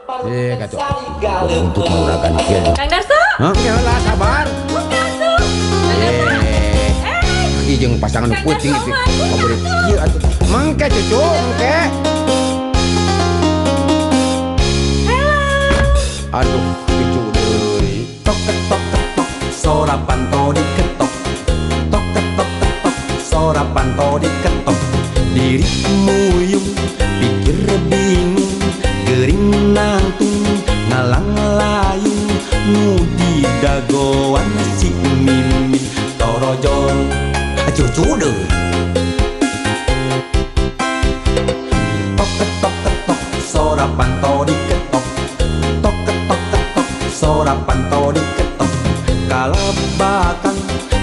Katuh. Untuk mengurangkan kieu. Kang Darso. Hah? Heula sabar. Ieu jeung pasangan nu peuting itu. Favorit kieu atuh. Mangke cucu, mangke. Aduh, cucu deui. Tok ketok ketok, sora panto diketok. Tok ketok ketok, sora panto diketok. Diri muyung, pikir bingung, gering nangtung, ngalang layung, nu di dagoan si Mimin torojol, cucu deui. Tok ketok ketok, sora panto diketok. Tok ketok ketok, sora panto diketok. Kalabakan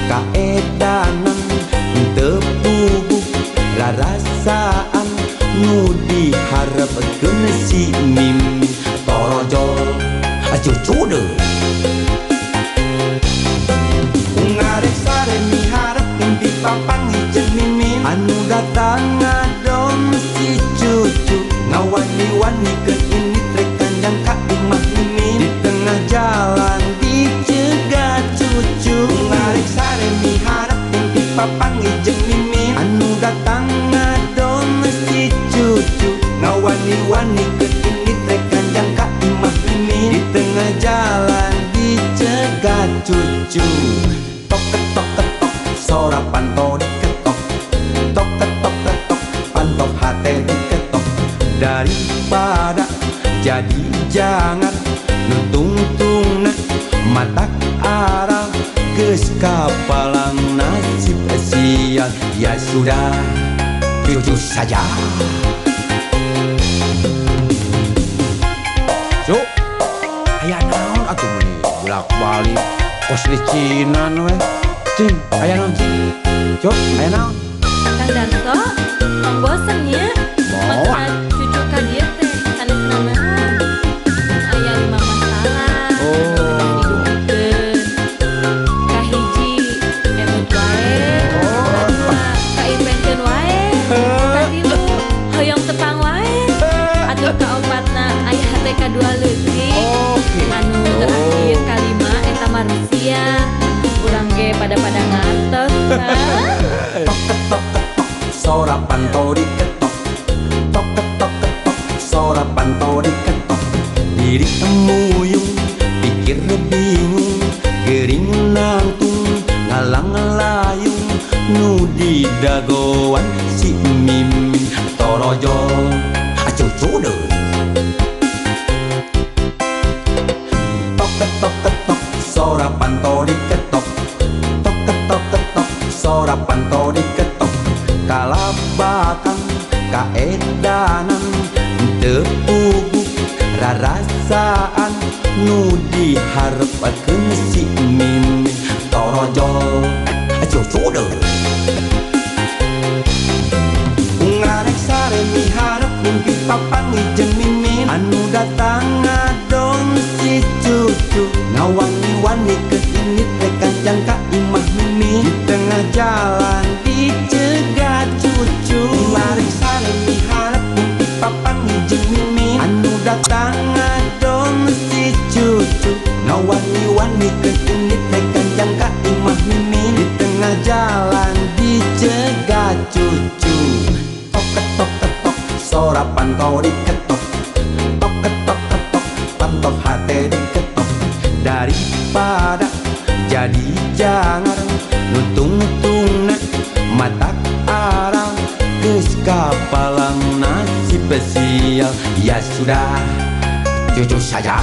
kaedanan teu puguh rarasaan nu diharepkeun si Mimin torojol, cucu deui. Ngarek sare miharep mimpi papanggih jeung Mimin, anu datang ngadon si cucu, ngawani-wani keur ini trek kanjang ka imah Mimin, di tengah jalan dicegat cucu. Ngarek sare miharep mimpi papanggih jeung Mimin, anu datang ngadon si cucu, ngawani-wani keur ini trek kanjang ka imah Mimin, di tengah jalan dicegat cucu. Tok ketok ketok, sora panto diketok. Tok ketok ketok, panto hate diketok. Daripada jadi jangan nutungtungna matak arah geus kapalang nasib sial. Ya sudah, cucu saja. Cuk, aya naon atuh meuni bolak-balik kos licinan we. Cing, aya naon cing? Cuk, aya naon? Kang Darso, tong bosen nya. Moal. Cucu ka dieu teh sanes nanaon. Aya 5 masalah. Oh. Dibuktikeun. Kahiji emut wae. Kadua kaipenkeun wae. Katilu hoyong tepang wae. Atuh kaopatna aya hate kadua leutik. Oke. Anu terakhir kalima eta mah Rusia. Urang ge pada-pada ngartos. Tok ketok ketok, sora panto diketok. Tok ketok ketok, sora panto diketok. Diri temuyung, pikir bingung, gering nangtung, ngalang layung, nu di dagoan si Mimin torojol, cucu deui. Tok ketok ketok, sora panto diketok. Tok ketok ketok, sora panto diketok. Kalabakan kaedanan teu puguh rarasaan nu diharepkeun si Mimin torojol, cucu deui. Ngarek sare miharep mimpi papanggih jeung Mimin, anu datang ngadon si cucu, ngawani-wani keur ini trek kanjang ka imah Mimin, di tengah jalan dicegat cucu. Ngarek sare miharep mimpi papanggih jeung Mimin, anu datang ngadon si cucu, ngawani-wani keur ini trek kanjang ka imah Mimin, di tengah jalan dicegat cucu. Tok ketok ketok, sora panto diketok. Tok ketok ketok, panto hate diketok. Daripada jadi jangan nutungtungna matak arang geus kapalang nasib sial. Ya sudah, cucu saja.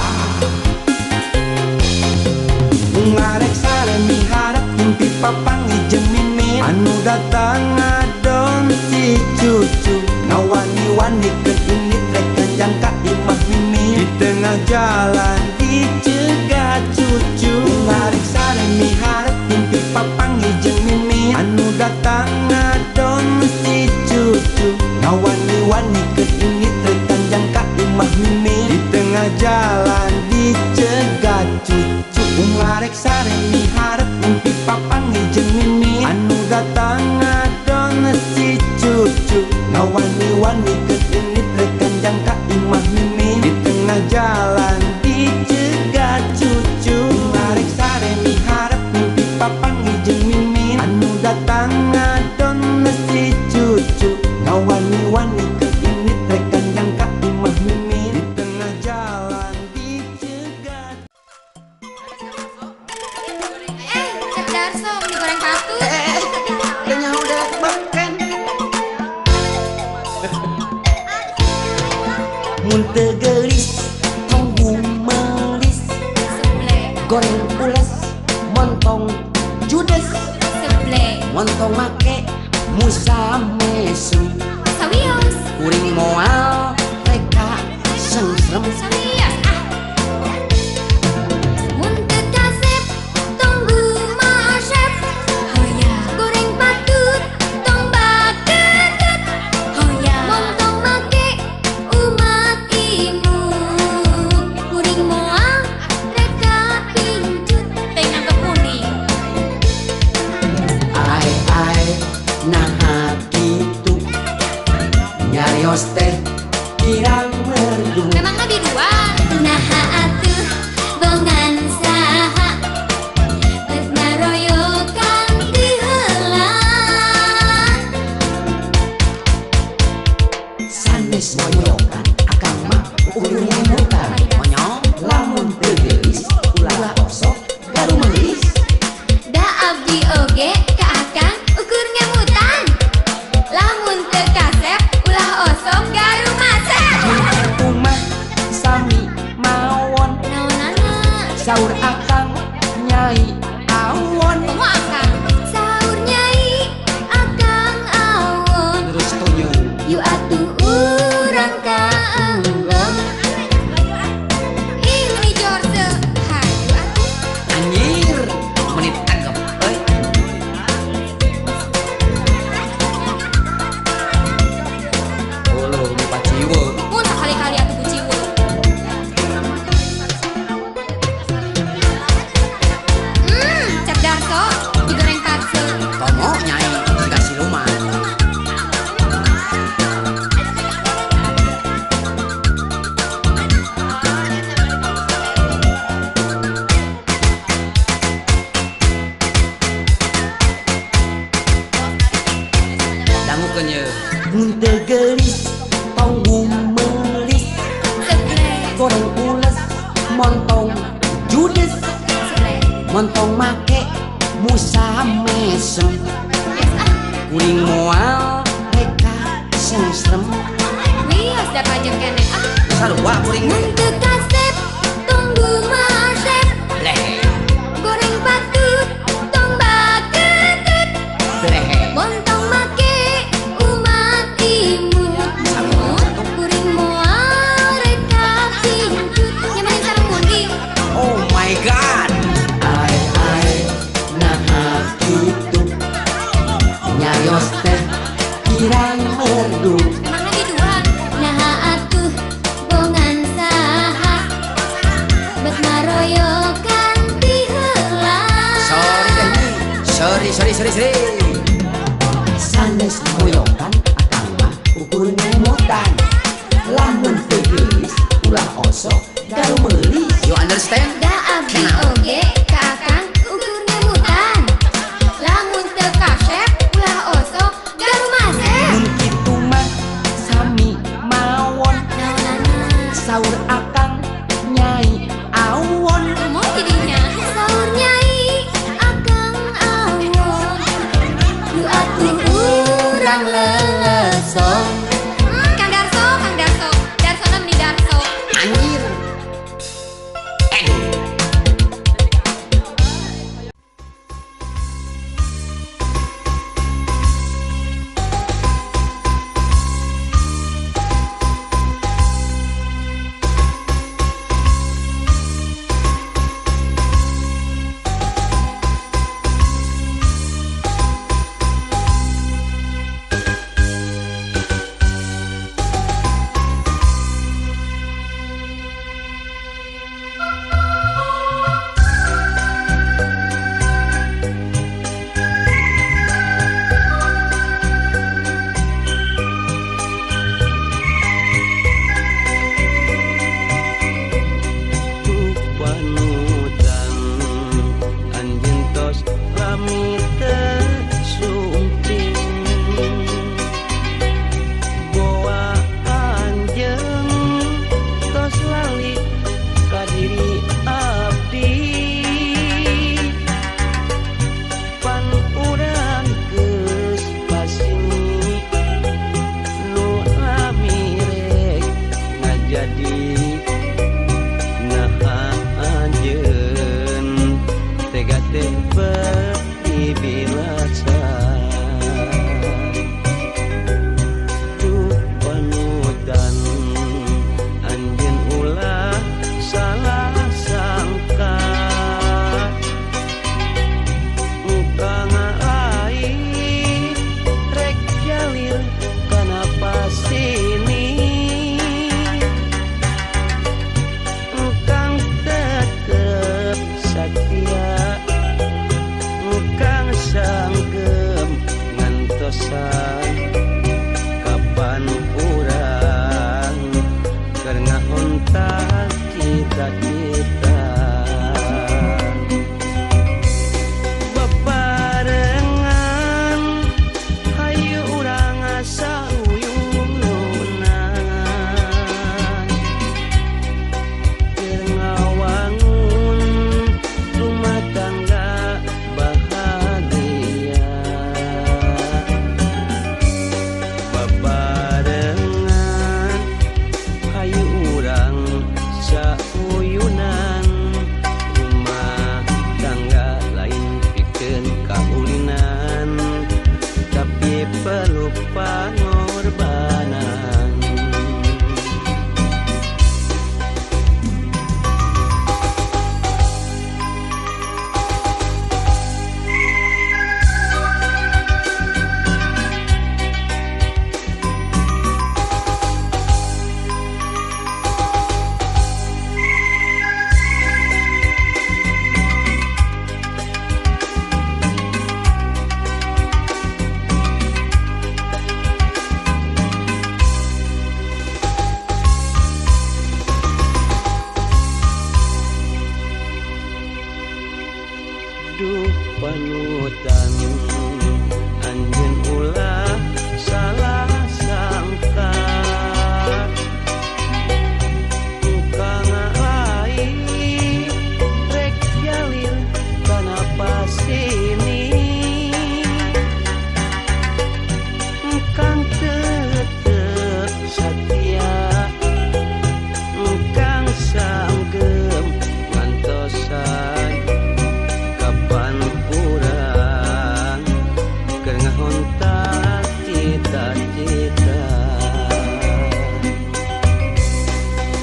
Ngarek sare miharep mimpi papanggih jeung Mimin, anu datang ngadon si cucu, ngawani-wani keur ini trek kanjang ka imah Mimin, di tengah jalan dicegat cucu. Ngarek sare miharep mimpi papanggih jeung Mimin, anu datang ngadon si cucu, ngawani-wani keur ini trek kanjang ka imah Mimin, di tengah jalan dicegat cucu. Ngarek sare miharep mimpi papanggih jeung Mimin, anu datang ngadon si cucu, ngawani-wani keur ini trek kanjang ka imah Mimin, di tengah jalan teu geulis tong gumelis. Goreng ules montong judes. Montong make musa mesem. Sawios. Kuring moal reka sengsrem. Sawios ah. Mun teu kasep tong gumasep. Hoya. Goreng patut tong baketut. Hoya. Montong make umat imut. Kuring moal reka pincut. Teh nangkep kuning. Ai ai naha kitu nyarios teh kirang merdu. Memang biduan. Naha atuh bongan saha bet ngaroyokan ti heula. Sanes moyokan akang mah ukur nyemutan. Monyong lamun teu geulis ulah osok garumelis. Da abdi oge ka akang ukur ngemutan. Lamun teu kasep ulah osok garumasep. Mun kitu mah sami mawon. Naonana? Saur akang nyai awon. Komo akang? Saur nyai akang awon. Terus tunyu. Yu atuh urang ka enggon. Ih meuni jorse. Hayu atuh. Anjir, menit tangkep euy. Uluh nu paciweuh. Mun sakali-kali atuh kuciweuh. Cek Darso digoreng patse. Komo nyai siga siluman. Dangukeun ye. Mun teu geulis tong gumelis. Goreng ules montong judes. Montong make musa mesem. Kuring moal reka sengsrem. Wios da pajeng keneh ah. Sarua kuring Mun ge. teu kasep tong gumasep. Bleh Goreng patut tong baketut. bleh. Montong make umat imut. Kuring moal reka pincut. Nyamanin sareng munding. Oh my god. Ai ai naha kitu nyarios teh kirang merdu. Emangna biduan. Naha atuh bongan saha bet ngaroyokan ti heula. Sorry teh Nyi. Sorry sorry sorry sorry. Sanes moyokan akang mah ukur nyemutan. Lamun teu geulis ulah osok garumelis. You understand? Da abdi oge ka akang ukur nyemutan. Lamun teu kasep ulah osok garumasep. Mun kitu mah sami mawon. Naonana? Saur akang nyai awon. Komo tidinya? Saur nyai akang awon. Yu atuh urang leleson. Kang Darso, Kang Darso, Darsona meni Darso. Anjir. Aduh. cita-cita. Bebarengan hayu urang sauyunan, keur ngawangun rumah tangga bahagia. Bebarengan hayu urang sauyunan, rumah tangga lain pikeun kaulinan, tapi perlu pangorbanan. Duh panutan anjeun ulah salah sangka, tukang lain rek jalir kana pasini, kang tetep satia, kang sanggem ngantosan kapan urang keur ngahontak cita-cita.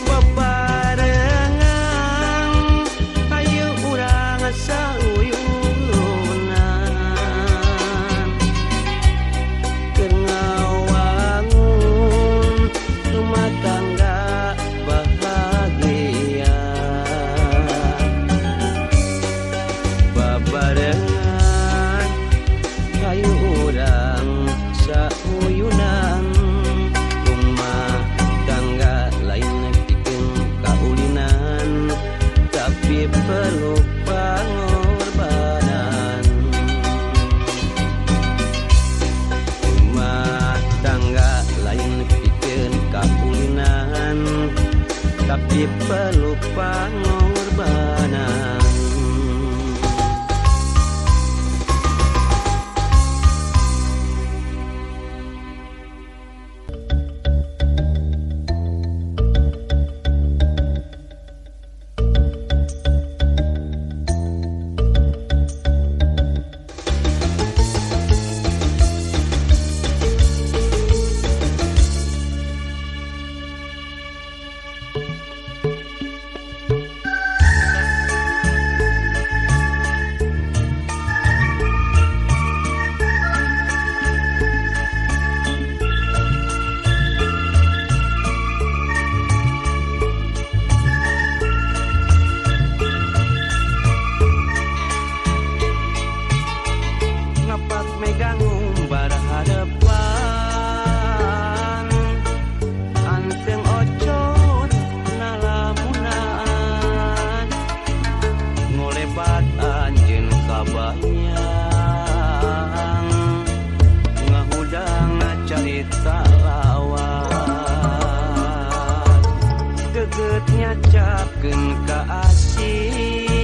Bebarengan hayu urang sauyunan, keur ngawangun rumah tangga bahagia. Babarengan hayu urang sauyunan, rumah tangga lain pikeun kaulinan, tapi perlu pangorbanan. Rumah tangga lain pikeun kaulinan, tapi perlu pangorbanan. Ngapak megang ngumbar harapan, anteng ocor nalamunan, ngolebat anjeun kabayang, ngahudang carita lawas, geget nyacapkeun ka asih,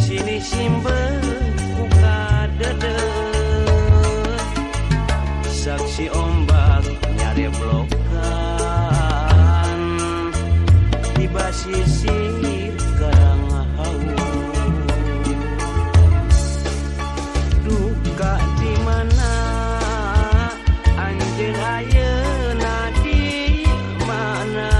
sini simbe saksi ombak nyareblokan di basisir karang hawu. Duka di mana anjeun ayeuna di mana,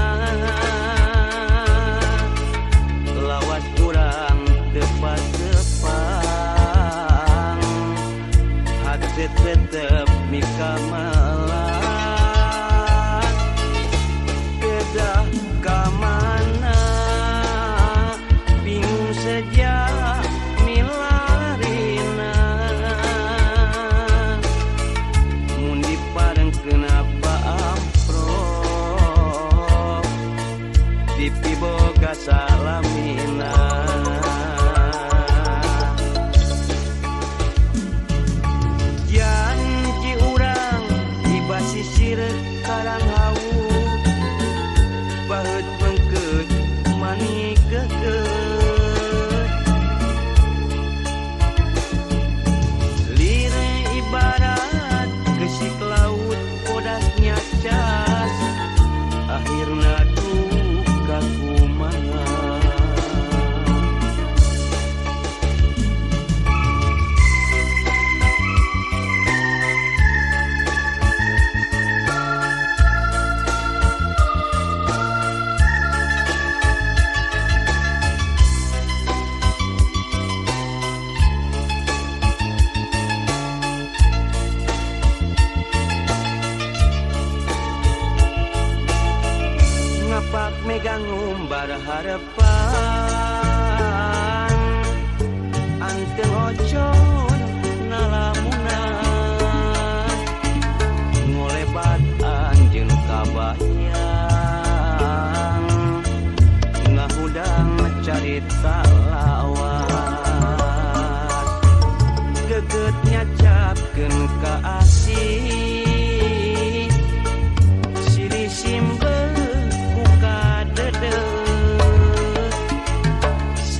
lawas urang tepat tepang, hati tetep mika malang, kedah ka mana bingung sejak milarina, mun dipareng kenapa amprok. Dipiboga salamina. Janji urang di basisir karang hawu, baheut mengkeut mani kekeut. Lire ibarat gesik laut bodas nyacas, akhirna duka kumaha. Ngapak megang ngumbar harapan, anteng ocon nalamunan, ngolebat anjeun kabayang, ngahudang carita lawas, geget nyacapkeun ka asih, siri simbel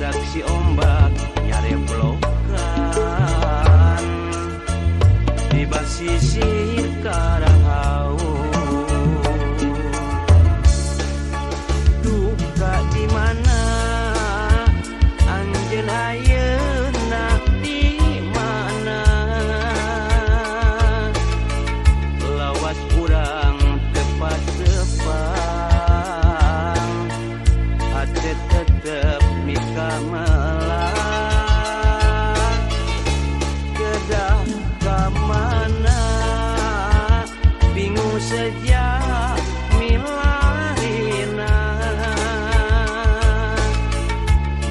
saksi ombak nyareblokan di basisir karang hawu. Duka di mana anjeun ayeuna di mana, lawas urang tepat tepang, hate tetep mika melang, kedah ka mana bingung sejak milarina,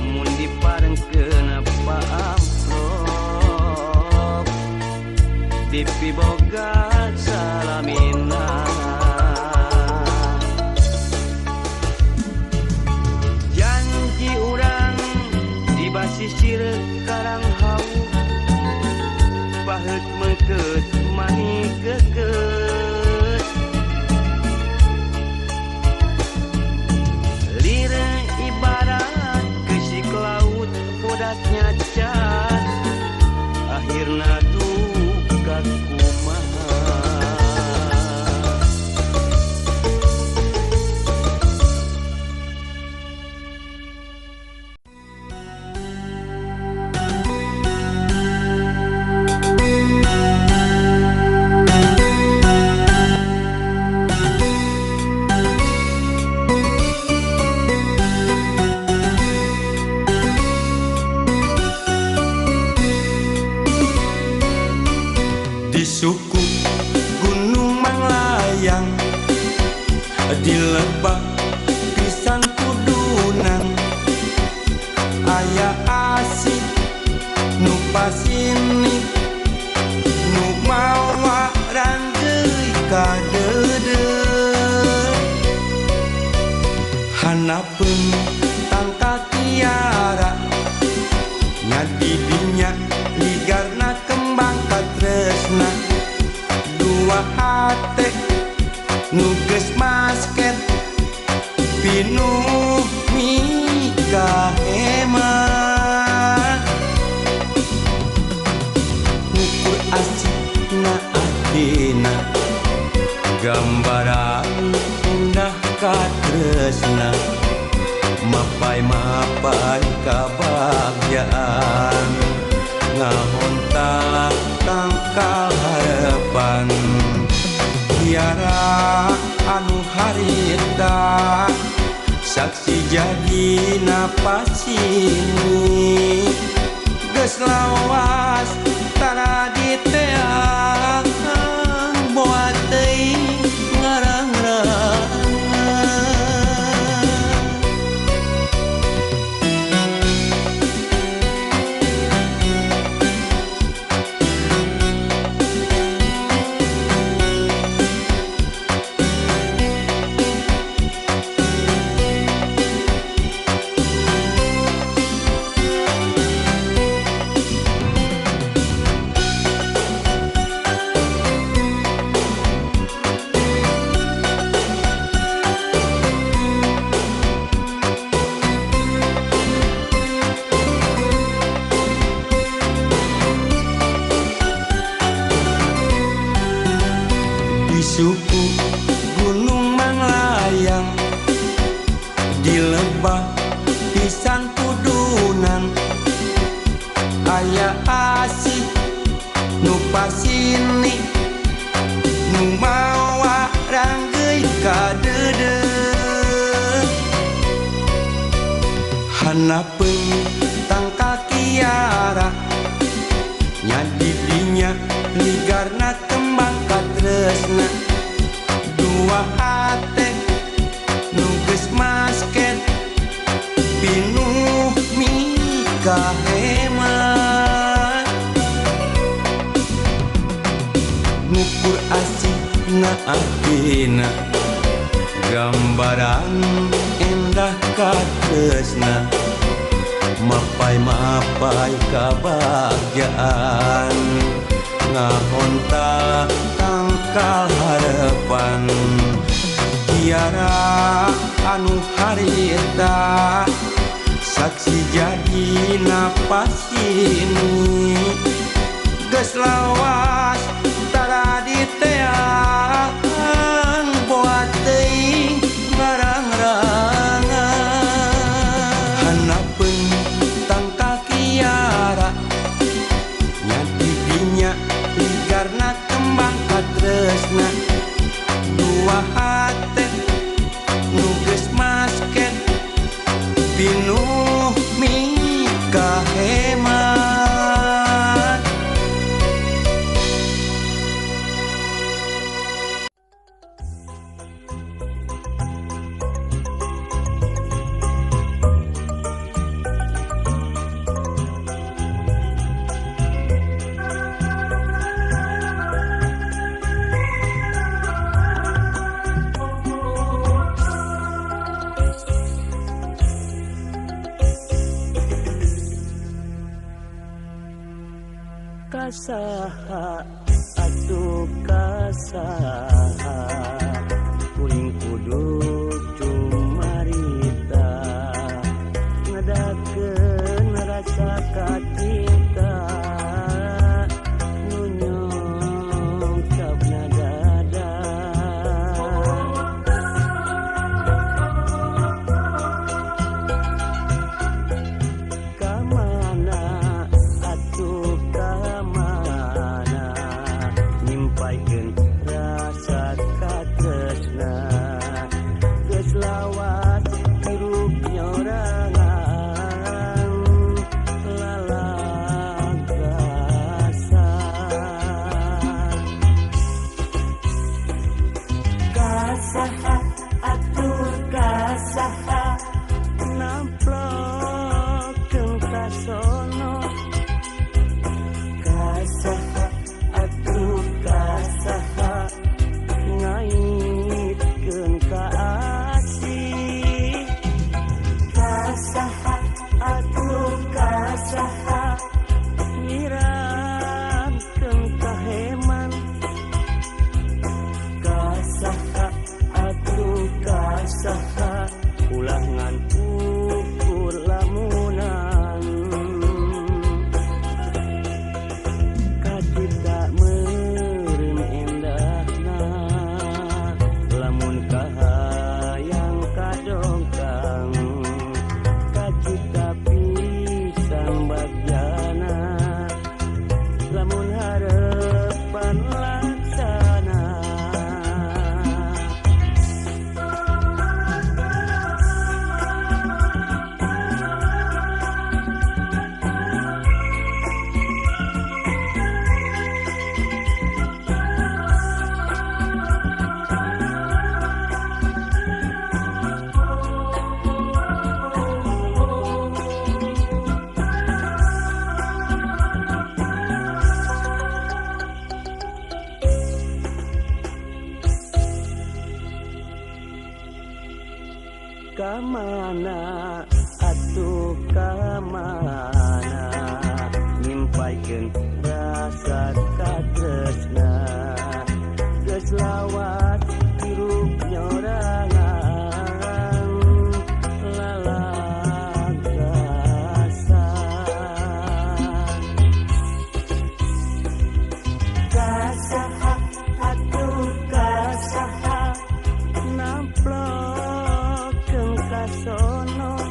mun diparengkeun paamprok dipiboga salamina. Janji urang di basisir karang hawu, baheut mengkeut mani kekeut. Lire ibarat gesik laut bodas nyacat, akhirna duka kumaha. Di suku Gunung Manglayang, di lebak pisan kudunan, aya asih nu pasini nu mawa randeui kadeudeuh, hanapeun tangka tiara nya didinya ligarna kembang katresna, dua hate nu geus masket pinuh mikahema, ngukur asikna atina gambaran indah katresna, mapai-mapai kabahagiaan, ngahontala tangkal harapan, tiara anu harita saksi jadi napasini, geus lawas tara diteang boa teuing ngarang-rang. Rebah pisan kudunan aya asih nu pasini nu mawa ranggeuy ka deudeuh hanapeun tangkal kiara nya didinya ligarna kembang katresna dua hate nu geus masket pinuh mikahemat ngukur asihna atina gambaran endah katresna mapai-mapai kabagjaan ngahontal tangkal harapan tiara anu harita saksi jadi napas ini geus lawas tara diteang boa teuing ngarang-rangan hanapeun tangkal kiara nya didinya ligarna kembang katresna dua hate nu geus masket pinuh mikahemat. Kasaha atuh kasaha kuring kudu cumarita ngadakeun rasa kacinta nu nyongkapna dada kamana atuh kamana nyimpaikeun rasa katresna geus lawas hirup nyorangan lalagasa kasaha atuh kasaha namplokeun kasono kasaha atuh kasaha ngaitkeun ka asih kasaha atuh kasaha nyiramkeun kaheman kasaha atuh kasaha ulah ngan ukur lamunan kacipta meureun endahna lamun kahayang kadongkang kacipta pisan bagjana lamun harepan laksana. Kamana atuh kamana nyimpaikeun rasa katresna geus lawas hirup nyorangan lalagasa kasaha atuh kasaha namplok kasono.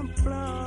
amplop.